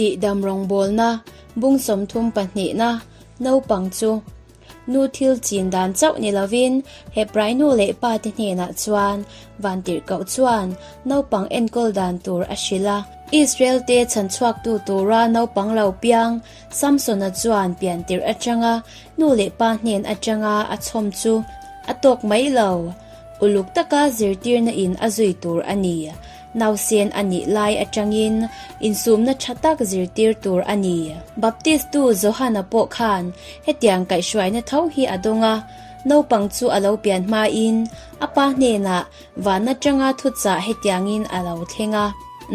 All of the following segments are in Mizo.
Tihdam rawngbawlna bung 32na naupang chu nu thil chin dan chauh ni lovin Hebrai nu leh pa te hnenah chuan vantirhkoh chuan naupang enkawl dan tur a hrilh a. Israel te chhanchhuaktu tura naupang lo piang Samsona chuan piantirh atanga nu leh pa hnen atanga a chhawm chu a tawk mai lo. Uluk taka zirtirna in a zui tur a ni. Nausen a nih lai atangin insumna tha tak zirtir tur a ni. Baptistu Johana pawh khan hetiang kaihhruaina tho hi a dawng a, naupang chu a lo pian hmain a pa hnenah van atanga thuchah hetiangin a lo thleng a,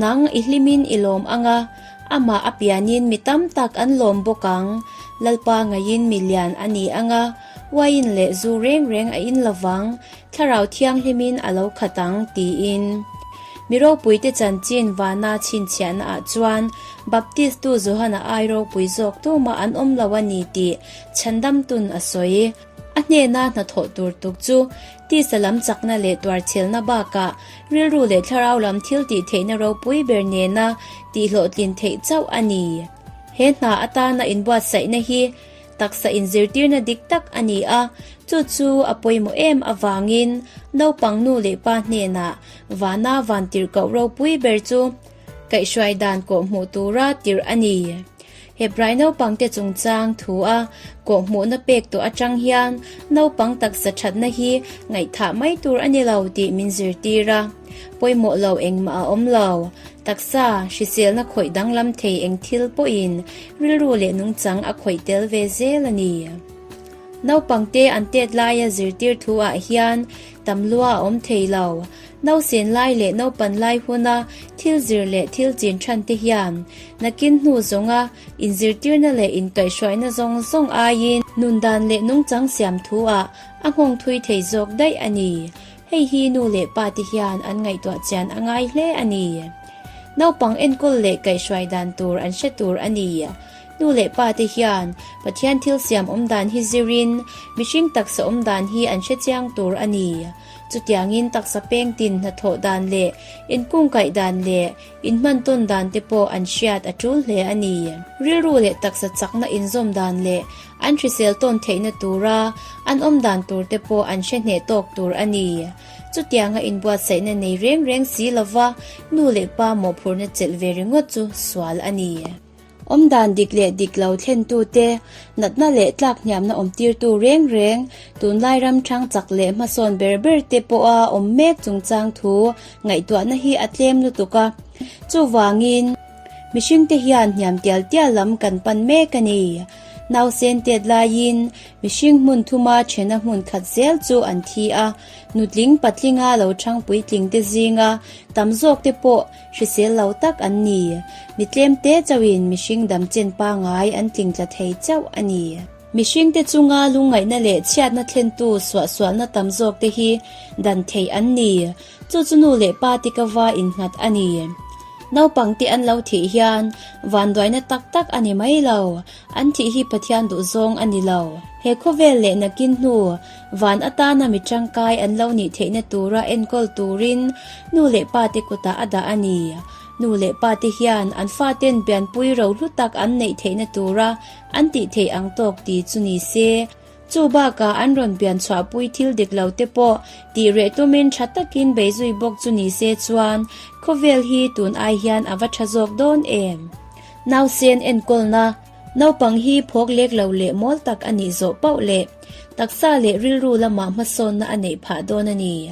Nang i hlimin i lawm ang a, amah a pianin mi tam tak an lawm bawk ang, Lalpa ngaiin mi lian a ni ang a, Uaiin leh zu reng reng a in lovang, Thlarau Thianghlimin a lo khat ang, tiin. Mi ropuite chanchin vana chhinchhiahna ah chuan Baptistu Johana ai ropui zawk tumah an awm lo a ni tih chhandamtun a sawi. A hnena hnathawh tur tuk chu tisa lam chakna leh tuarchhelna bakah rilru leh thlarau lam thil tih theihna ropui ber nena tihhlawhtlin theih chauh a ni. He hna atana inbuatsaihna hi Taksa inzirtirna dik tak a ni a, chu chu a pawimawh em avangin naupang nu leh pa hnenah vana vantirhkoh ropui ber chu kaihhruai dan kawhhmuh tura tirh a ni. Hebrai naupangte chungchang thu a kawhhmuhna pek tawh atang hian naupang taksa thatna hi ngaihthah mai tur a ni lo tih min zirtir a. Pawimawh lo engmah a awm lo. Taksa, hriselna khawih danglam thei eng thil pawhin rilru leh nungchang a khawih tel ve zel a ni. Naupangte an tet laia zirtir thu ah hian tam lua a awm thei lo. Nausen lai leh naupan lai huna thil zir leh thil chin than te hian nakin hnu zawnga inzirtirna leh inkaihhruaina zawng zawng aiin nundan leh nungchang siam thu ah a nghawng thui thei zawk daih a ni. Hei hi nu leh pa te hian an ngaihtuah chian a ngai hle a ni. Naupang enkawl leh kaihhruai dan tur an hre tur a ni. Nu leh pa te hian Pathian thil siam awm dan hi zirin mihring taksa awm dan hi an hre chiang tur a ni. Chutiangin taksa peng tin hnathawh dan leh inkungkaih dan leh inhmantawn dan te pawh an hriat a tul hle a ni. Rilru leh taksa chakna inzawm dan leh An hrisel tawn theihna tura an awm dan tur te pawh an hre hneh tawk tur a ni. Chutianga inbuatsaihna nei reng reng si lova nu leh pa mawhphurhna chelh ve ringawt chu sual a ni. Awmdan dik leh dik lo thlentute, natna leh tlak hniamna awmtirtu reng reng, tunlai ram thang chak leh hmasawn ber ber te pawha awm mek chungchang thu ngaihtuahna hi a tlem lutuk a. Chuvangin. Mihringte hian hniam tial tial lam kan pan mek a ni. Nausen tet laiin mihring hmun thuma thena hmun khat zel chu an thi a, nutling patlinga lo thang puitling te zinga tam zawk te pawh hrisel lo tak an ni. Mi tlem te chauhin mihring dam chen pangai an tling tla thei chauh a ni. Mihringte chunga lungngaihna leh chhiatna thlentu suahsualna tam zawk te hi dan theih an ni. Chu chu nu leh pa te ka va innghat a ni. Naupangte an lo thih hian vanduaina tak tak a ni mai lo, an thih hi Pathian duhzawng a ni lo. He khawvel leh nakin hnu van atana mi tangkai an lo nih theihna tura enkawl turin nu leh pa te kutah a dah a ni. Nu leh pa te hian an faten pianpui rohlu tak an neih theihna tura An tih theih ang tawk ti chu ni se, chu bakah an rawn pian chhuahpui thil dik lo te pawh tih reh tumin tha takin bei zui bawk chu ni se chuan khawvel hi tun ai hian a va tha zawk dawn em? Nausen enkawlna, Naupang hi phawk lek lo leh mawl tak a nih zawh pauh leh taksa leh rilru lamah hmasawnna a neih phah dawn a ni.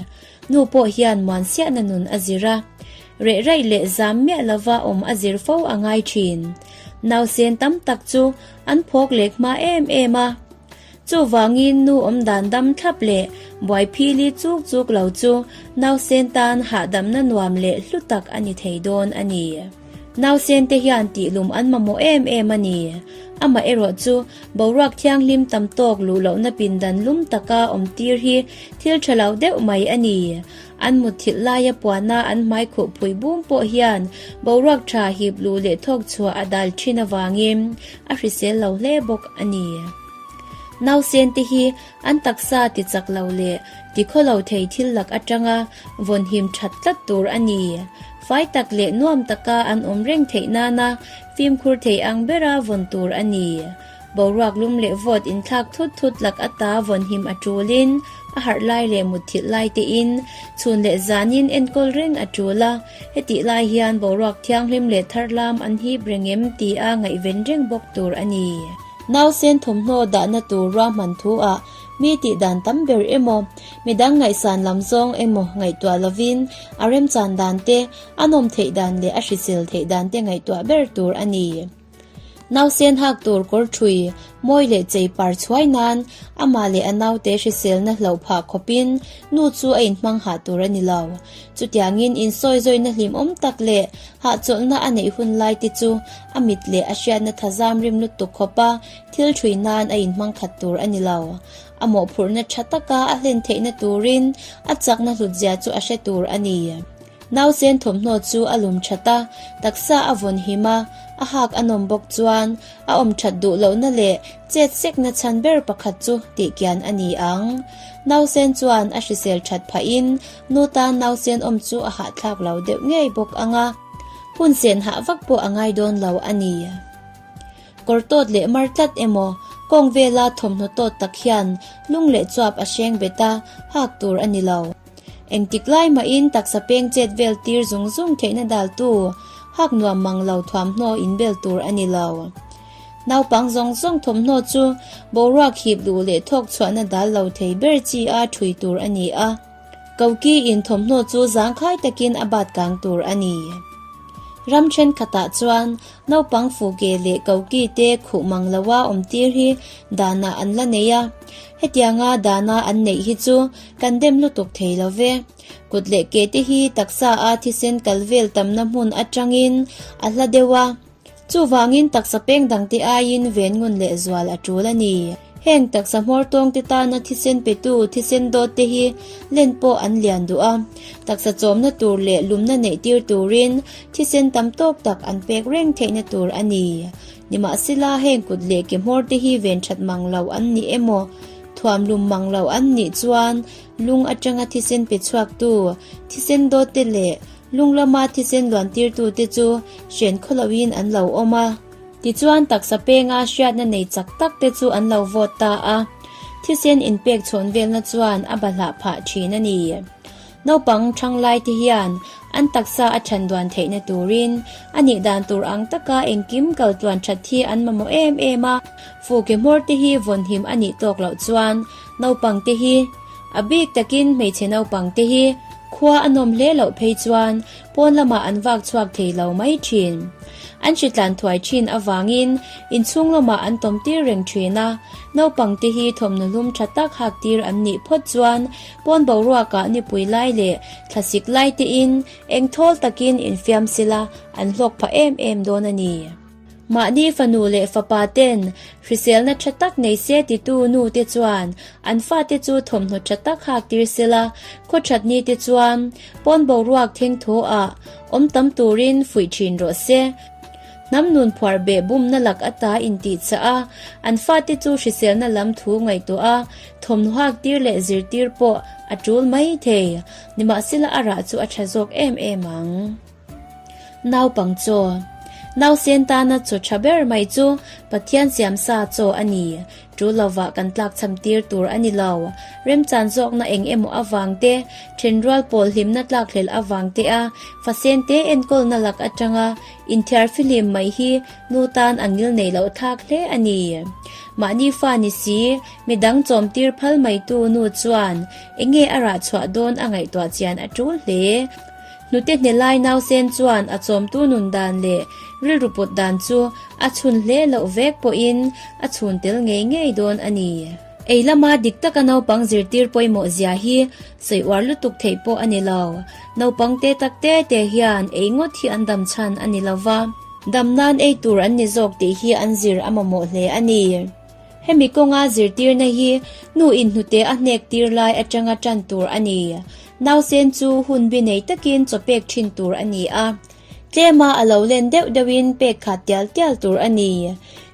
Nu pawh hian muansiahna nun a zir a, reh raih leh zam miah lova awm a zir fo a ngai thin. Nausen tam tak chu an phawk lek hma em em a. Chuvangin nu awm dan dam thlap leh buai phili chuk chuk lo chu nausen tan hahdamna nuam leh hlu tak a ni thei dawn a ni. Nausen te hian tihlum an mamawh em em a ni. Amaherawh chu boruak thianghlim tam tawk luh lohna pindan lum taka awm tir hi thil tha lo deuh mai a ni. An mutthilh laia puana an hmai khuh phui bum pawh hian boruak tha hip luh leh thawk chhuah a dal thin avangin a hrisel lo hle bawk a ni. Nausen te hi an taksa ti chak lo leh ti khaw lo thei thil lak atanga vawnhim that tlat tur a ni. Fai tak leh nuam taka an awm reng theih nana fimkhur thei ang bera vawn tur a ni. Boruak lum leh vawt inthlak thut thut lak ata vawnhim a tulin a harh lai leh mutthilh lai tein chhun leh zanin enkawl reng a tul a, hetih lai hian boruak thianghlim leh tharlam an hip reng em tia ngaihven reng bawk tur a ni. Nausen thawmhnaw dahna tur ruahman thu ah mi tih dan tam ber emaw, midang ngaihsan lam zawng emaw ngaihtuah lovin a remchan dan te, a nawm theih dan leh a hrisel theih dan te ngaihtuah ber tur a ni. Nausen hak tur kawr thui, mawi leh chei par chhuai nan amah leh a naute hriselna hloh phah khawpin nu chu a inhmang hah tur a ni lo. Chutiangin insawizawina hlimawm tak leh hahchawlhna a neih hun lai te chu a mit leh a hriatna thazam rim lutuk khawpa thil thui nan a inhmang khat tur a ni lo. A mawhphurhna tha taka a hlen theihna turin a chakna hlutzia chu a hre tur a ni. Nausen thawmhnaw chu a lum that a, taksa a vawn him a, a hak a nawm bawk chuan a awm that duh lohna leh chet sekna chhan ber pakhat chu tihkian a ni ang. Nausen chuan a hrisel that phahin nu tan nausen awm chu a hahthlak lo deuh ngei bawk ang a, hun sen hah vak pawh a ngai dawn lo a ni. Kawr tawt leh mar tlat emaw, kawng vela thawmhnaw tawt tak hian lung leh chuap a hreng bet a, hak tur a ni lo. Engtik lai mahin taksa peng chet vel tir zung zung theihna daltu hak nuam mang lo thuamhnaw inbel tur a ni lo. Naupang zawng zawng thawmhnaw chu boruak hip luh leh thawk chhuahna dal lo thei ber chi a thui tur a ni a. Koki in thawmhnaw chu zangkhai takin a bat kang tur a ni. Ram thenkhatah chuan naupang fuke leh koki te khuh mang loa awm tir hi danah an la nei a. Hetianga dana an neih hi chu kan dem lutuk thei lo ve. Kut leh ke te hi taksa a thisen kal vel tamna hmun atangin a hla deuh a. Chuvangin taksa peng dangte aiin ven ngun leh zual a tul a ni. Heng taksa hmawr tawngte tana thisen petu thisen dawt te hi len pawh an lian duh a. Taksa chawmna tur leh lumna neih tir turin thisen tam tawk tak an pek reng theihna tur a ni. Nimahsela heng kut leh ke hmawr te hi ven that mang lo an ni emaw, thuam lum mang lo an nih chuan lung atanga thisen pe chhuaktu thisen dawt te leh Lung lama thisen luantirtute chu hren khawloin an lo awm a. Tichuan taksa penga hriatna nei chak tak te chu an lo vote ta a, thisen inpek chhawn velna chuan a bahlah phah thin a ni. Naupang thanglai te hian an taksa a than duan theihna turin a nih dan tur ang taka engkim kal tluan that hi an mamawh em em a, fuke hmawr te hi vawnhim a nih tawk loh chuan naupang te hi A bik takin hmeichhe naupang te hi khua a nawm hle loh phei chuan pawn lamah an vak chhuak thei lo mai thin. An hritlan thuai thin avangin inchhung lamah an tawm tir reng thin a, naupang te hi thawmhnaw hlum tha tak hak tir an nih phawt chuan pawn boruakah nipui lai leh thlasik lai tein engthawl takin infiam sila an hlawk phah em em dawn a ni. Mahni fanu leh fapa ten hriselna tha tak nei se titu nu te chuan an fate chu thawmhnaw tha tak hak tir sela, khaw that ni te chuan pawn boruak theng thaw ah awm tam turin fuih thin rawh se. Hnam nun phuar beh bumna lak ata intihchah a, an fate chu hriselna lam thu ngaihtuah a, thawmhnaw hak tir leh zirtir pawh a tul mai thei. Nimahsela a rah chu a tha zawk em em ang. Naupang chaw. Nausen tana chaw tha ber mai chu Pathian siamsa chaw a ni. Tul lovah kan tlakchham tir tur a ni lo. Remchan zawkna eng emaw avang te, thenrual pawl hlimna tlakhlelh avang te a fasen te enkawlna lak atanga inthiar fihlim mai hi nu tan a ngil neih loh thlak hle a ni. Mahni fa ni si, midang chawm tir phal maitu nu chuan enge a rah chhuah dawn a ngaihtuah chian a tul hle. Hnute hnelai nausen chuan a chawmtu nun dan leh rilru put dan chu a chhun hle loh vek pawhin a chhun tel ngei ngei dawn a ni. Ei lama dik taka naupang zirtir pawimawh zia hi sawi uar lutuk theih pawh a ni lo. Naupang te tak te te hian ei ngawt hi an dam chhan a ni lo va, dam nan ei tur an ni zawk tih hi an zir a mamawh hle a ni. Hemi kawnga zirtirna hi nu in hnute a hnek tir lai atanga tan tur a ni. Nausen chu hun bi nei takin chaw pek thin tur a ni a. Tlema a lo len deuh deuhin pek khat tial tial tur a ni.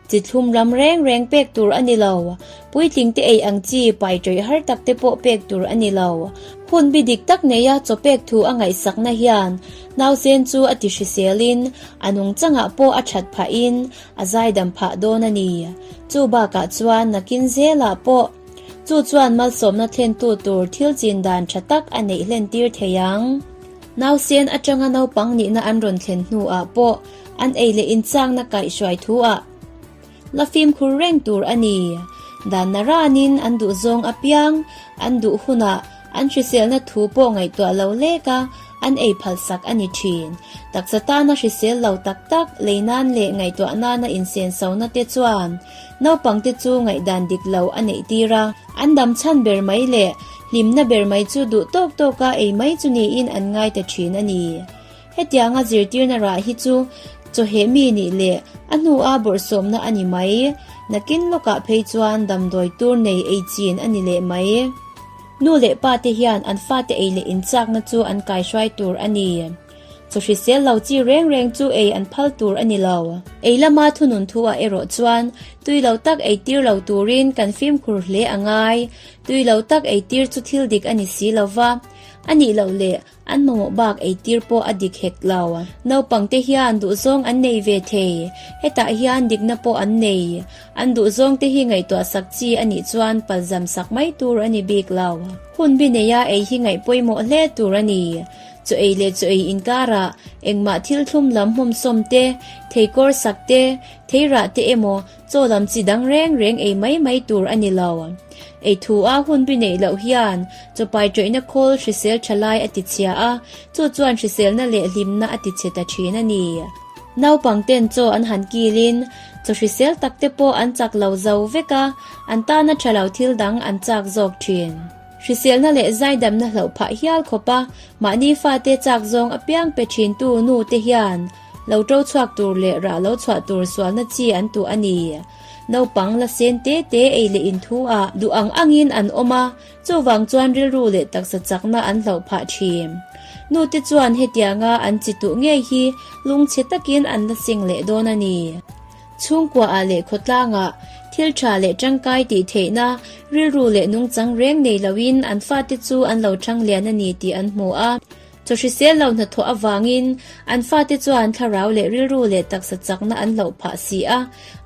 Chi thlum lam reng reng pek tur a ni lo. Puitling te ei ang chi pai ṭawih har tak te pawh pek tur a ni lo. Hun bi dik tak neia chaw pek thu a ngaihsakna hian nausen chu a ti hriselin a nungchangah pawh a ṭhat phahin a zaidam phah dawn a ni. Chu bakah chuan nakin zelah pawh chu chuan malsawmna thlentu tur thil chin dan ṭha tak a neih hlentir thei ang. Nausen aṭanga naupang nihna an rawn thlen hnuah pawh an ei leh inchakna kaihhruai thuah la fimkhur reng tur a ni. Danna ranin an duhzawng apiang an duh hunah an hriselna thu pawh ngaihtuah lo lek a, an ei phalsak a ni thin. Taksa tana hrisel lo tak tak lei nan leh ngaihtuah nana insensona te chuan naupangte chu ngaihdan dik lo a neih tir a, an dam chhan ber mai leh hlimna ber mai chu duh tawk tawka ei mai chu niin an ngai ta thin a ni. Hetianga zirtirna rah hi chu chawheh mi nih leh a hnua bawrhsawmna a ni mai. Nakin lawkah phei chuan damdawi tur nei ei chin a ni leh mai. Nu leh pa te hian an fate ei leh inchakna chu an kaihruai tur a ni. Chaw hrisel lo chi reng reng chu ei an phal tur a ni lo. Ei lama thunun thu ah erawh chuan tui lo tak ei tir lo turin kan fimkhur hle a ngai. Tui lo tak ei tir chu thil dik a ni si lo va, a nih loh leh An mamawh bak eitir pawh a dik hek lo. Naupangte hian duhzawng an nei ve thei. Hetah hian dikna pawh an nei. An duhzawngte hi ngaihtuah sak chi a nih chuan palzam sak mai tur a ni bik lo. Hun bi neia ei hi ngaih pawimawh hle tur a ni. Chaw ei leh chaw ei inkarah engmah thil thlum lam hmawmsawm te, theikawr sak te, theirah te emaw Chaw lam chi dang reng reng ei mai mai tur a ni lo. Ei thu a hun bi neih loh hian chawpai ṭawihna khawl hrisel ṭha lai a ti chhia a, chu chuan hriselna leh hlimna a ti chhe ta ṭhin a ni. Naupang ten chaw an han kilin chaw hrisel tak te pawh an chak lo zo vek a, an tana ṭha lo thil dang an chak zawk ṭhin. Hriselna leh zaidamna hlauh phah hial khawp a, mahni fate chak zawng apiang pe ṭhintu nu te hian Lo ṭo chhuak tur leh rah lo chhuah tur sualna chi an tuh a ni. Naupang la sen te te ei leh inthu ah duh ang angin an awm a, chuvang chuan rilru leh taksa chakna an hloh phah thin. Nu te chuan hetianga an chi tuh ngei hi lungchhe takin an la sing leh dawn a ni. Chhungkua ah leh khawtlang ah thil tha leh tangkai tih theihna rilru leh nungchang reng nei loin an fate chu an lo thang lian a ni tih an hmu a. Chaw hrisel lo hnathawh avangin an fate chuan thlarau leh rilru leh taksa chakna an hloh phah si a,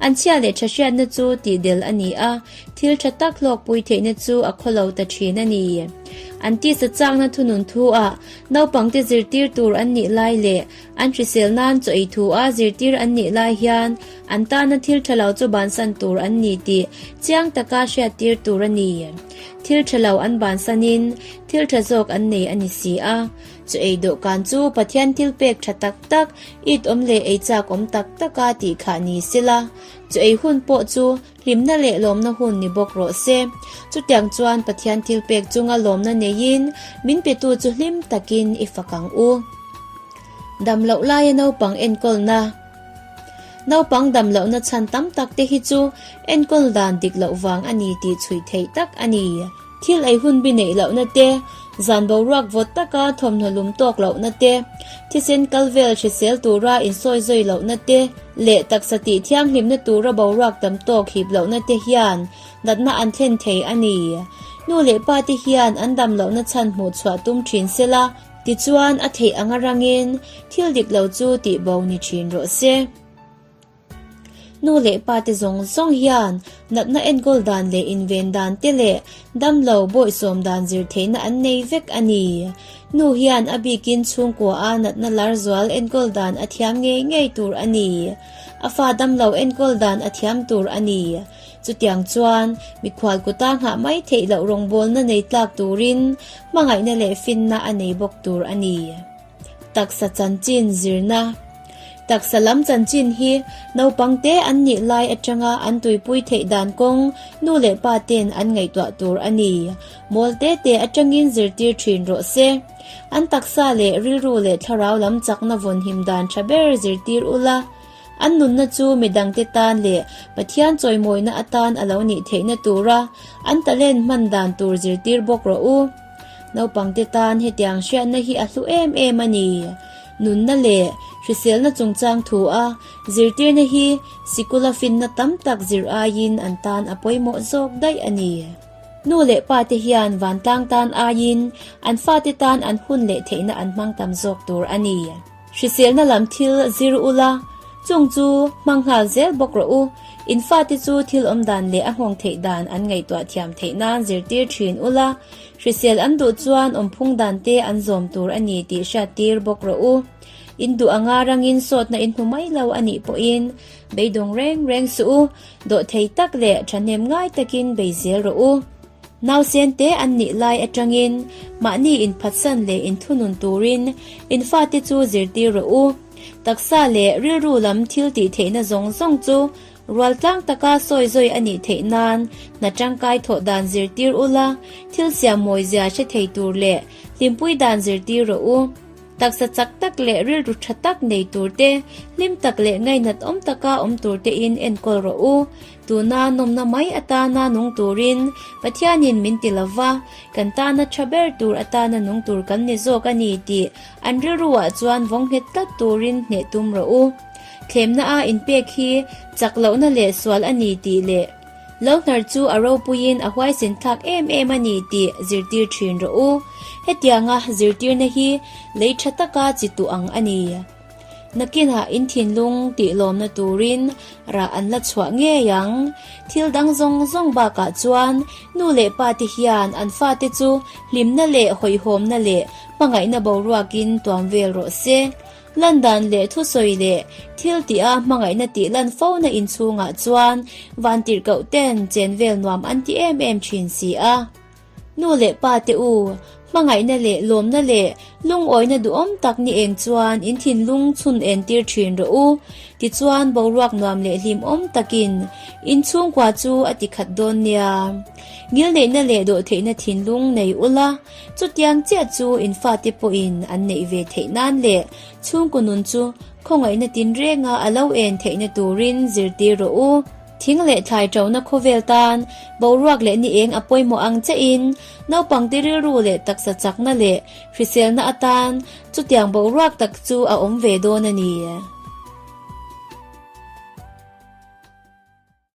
an chhia leh tha hriatna chu tihdel a ni a, thil tha tak hlawkpui theihna chu a khawlo ta thin a ni. An tisa chakna thunun thu ah naupangte zirtir tur an nih lai leh an hrisel nan chaw ei thu a zirtir an nih lai hian an tana thil tha lo chu bansan tur an ni tih chiang taka hriattir tur a ni. Thil tha lo an bansanin thil tha zawk an nei a ni si a. Chu ei dawhkan chu Pathian thil pek tha tak tak, it awm leh ei chak awm tak taka tih khah ni sela, chu ei hun pawh chu hlimna leh lawmna hun ni bawk rawh se. Chutiang chuan Pathian thil pek chunga lawmna neiin min petu chu hlim takin i fak ang u. Dam loh laia naupang enkawlna. Naupang dam lohna chhan tam tak te hi chu enkawl dan dik loh vang a ni tih chhuih theih tak a ni. Thil ei hun bi neih lohna te, zan boruak vawt taka thawmhnaw lum tawk lohna te, thisen kal vel hrisel tura insawi zawi lohna te leh taksa tih thianghlimna tura boruak tam tawk hip lohna te hian natna an thlen thei a ni. Nu leh pa te hian an dam lohna chhan hmuh chhuah tum thin sela, Tichuan a theih anga rangin thil dik lo chu tih bo ni thin rawh se. Nu leh pa te zawng zawng hian natna enkawl dan leh inven dan te leh damlo bawihsawm dan zir theihna an nei vek a ni. Nu hian a bikin chhungkua a natna lar zual enkawl dan a thiam ngei ngei tur a ni. A fa damlo enkawl dan a thiam tur a ni. Chutiang chuan mikhual kuta nghah mai theih loh rawngbawlna nei tlak turin hmangaihna leh finna a nei bawk tur a ni. Taksa chanchin zirna Taksa lam chanchin hi naupangte an nih lai atanga an tuipui theih dan kawng nu leh pa ten an ngaihtuah tur a ni. Mawl te te atangin zirtir thin rawh se. An taksa leh rilru leh thlarau lam chakna vawnhim dan tha ber zirtir ula, An nunna chu midangte tan leh Pathian chawimawina atan a lo nih theihna tura an talent hman dan tur zirtir bawk rawh u. Naupangte tan hetiang hriatna hi a hlu em em a ni. Nunna leh Hriselna chungchang thu a zirtirna hi sikula finna tam tak zir aiin an tan a pawimawh zawk daih a ni. Nu leh pa te hian vantlang tan aiin an fate tan an hun leh theihna an hmang tam zawk tur a ni. Hriselna lam thil zir ula, chung chu hmang nghal zel bawk rawh u. In fate chu thil awm dan leh a nghawng theih dan an ngaihtuah thiam theih nan zirtir thin ula, hrisel an duh chuan awmphung dan te an zawm tur a ni tih hriattir bawk rawh u. In duh anga rangin sawtna in hmu mai lo a nih pawhin beidawng reng reng suh u, dawhthei tak leh thahnem ngai takin bei zel rawh u. Nausen te an nih lai atangin mahni inphatsan leh inthunun turin in fate chu zirtir rawh u. Taksa leh rilru lam thil tih theihna zawng zawng chu rual tlang taka sawi zawi a nih theih nan hna tangkai thawh dan zirtir ula, thil siam mawizia hre thei tur leh hlimpui dan zirtir rawh u. Taksa chak tak leh rilru tha tak nei tur te, hlim tak leh ngainat awm taka awm tur tein enkawl rawh u. Tuna nawmna mai atana nung turin Pathianin min ti lo va, kan tana tha ber tur atana nung tur kan ni zawk a ni tih an rilruah chuan vawng nghet tlat turin hneh tum rawh u. Thlemna a inpek hi chak lohna leh sual a ni tih leh lo hnar chu a ropuiin a huaisen thlak em em a ni tih zirtir thin rawh u. Hetianga zirtirna hi lei tha taka chi tuh ang a ni. Nakinah in thinlung tih lawmna turin rah an la chhuah ngei ang. Thil dang zawng zawng bakah chuan nu leh pa te hian an fate chu hlimna leh hawihhawmna leh hmangaihna boruakin tuam vel rawh se. Lan dan leh thusawi leh thil tih-a hmangaihna tih lan fona inchhungah chuan vantirhkoh ten chen vel nuam an ti em em thin si a. Nu leh pa te u, hmangaihna leh lawmna leh lungawina duhawm tak ni eng chuan in thinlung chhun en tir thin rawh u. Tichuan boruak nuam leh hlimawm takin in chhungkua chu a ti khat dawn nia. Ngilneihna leh dawhtheihna thinlung nei ula, chutiang chiah chu in fate pawhin an neih ve theih nan leh chhungkaw nun chu khawngaihna tinrenga a lo en theihna turin zirtir rawh u. Thing leh thlai ṭona khawvel tan boruak leh ni eng a pawimawh ang chiahin naupangte rilru leh taksa chakna leh hriselna atan chutiang boruak tak chu a awm ve dawn a ni.